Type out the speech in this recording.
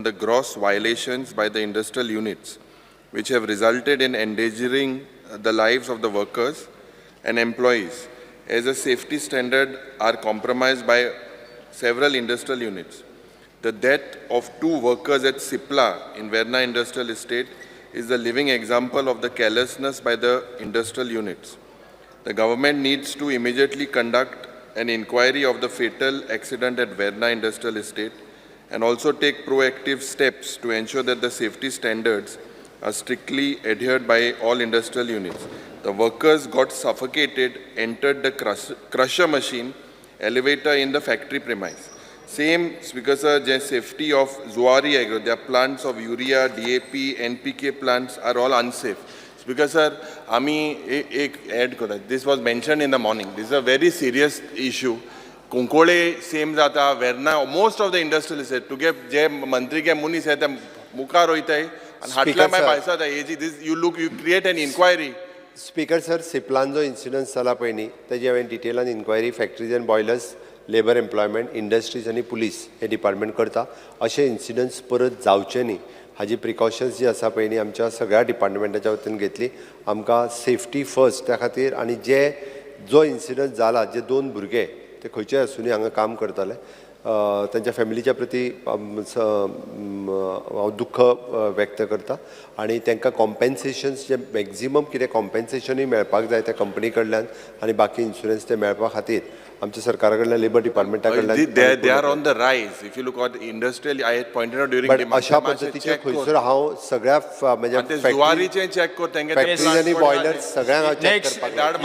The gross violations by the industrial units, which have resulted in endangering the lives of the workers and employees, as a safety standard are compromised by several industrial units. The death of two workers at Cipla in Verna Industrial Estate is a living example of the carelessness by the industrial units. The government needs to immediately conduct an inquiry of the fatal accident at Verna Industrial Estate and also take proactive steps to ensure that the safety standards are strictly adhered by all industrial units. The workers got suffocated, entered the crusher machine, elevator in the factory premise. Same, Speaker sir, J safety of Zuari Agro, their plants of urea, DAP, NPK plants are all unsafe. Speaker sir, आमी एक add करता. This was mentioned in the morning. This is a very serious issue. Cuncolim same जाता, Verna, most of the industrial estate. तुगे जे मंत्री K मनीस ते मुखार वयताय आनी हाटल्या Speaker, मागीर sir. भायर सरता. हेजी this you look, you create an inquiry. Speaker sir, सिप्लान जो इन्सिडन्स जाला पळय न्ही, तेजी हांवें डिटेलान inquiry Factories and Boilers, Labour Employment, Industries आनी पुलीस हे डिपार्टमेंट करता. अशे इन्सिडन्स परत जावचे न्ही हाजी प्रिकॉशन्स जी आसा पळय न्ही, आमच्या सगळ्या डिपार्टमेंटाच्या वतीन घेतली. आमकां सेफ्टी फर्स्ट, त्या खातीर. आनी जे जो इन्सिडंट जाला, जे दोन भुरगे ते खंयचे आसुनी हांगा काम करताले, तांच्या फॅमिलीच्या प्रती हांव दुख्ख व्यक्त करता आनी तांकां कॉम्पेन्सेशन्स जे मॅक्झिमम कितें कॉम्पेन्सेशनूय मेळपाक जाय त्या कंपनी कडल्यान आनी बाकी इन्शुरन्स ते मेळपा खातीर आमच्या सरकारा कडल्यान, लेबर डिपार्टमेंटा कडल्यान. They are on the rise. If you look at industrial, I had pointed out during but अशा पद्दतीचे खंयसर हांव सगळ्या म्हणजे ते जुवारीचे चॅक कर तेंगे. फॅक्टरीज आनी बॉयलर्स सगळ्यांक हांव चॅक Next. करपाक लायता.